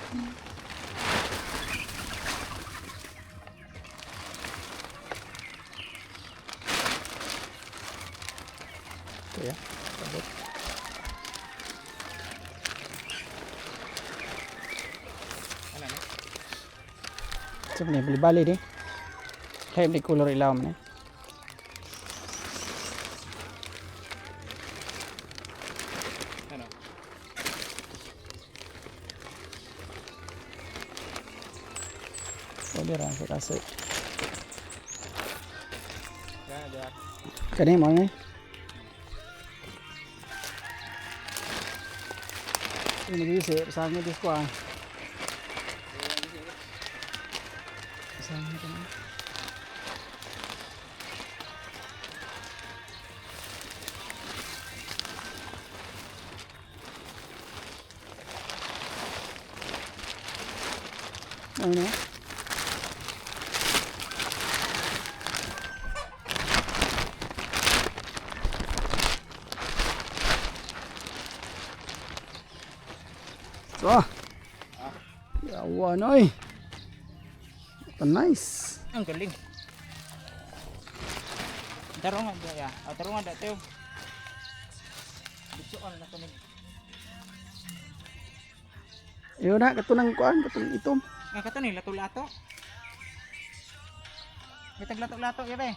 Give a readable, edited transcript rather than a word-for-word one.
Kuya, sabot. Ano na? Sa ni bali di. Kaya ni color ilaw man eh. Ano? Pwede ra sa kasi. Ya, ya. Kani mo ni. Ini bisa sangit di sekolah. Sangit na. Ano? So. Yawa noy. Nice. Ang galing. Tarungan ba ya? Ah, tarungan da tayo. Bisuan na kami. Yun na, katunang kuan, katong itom. Nga kato ni lato-lato. May taglato-lato ya be.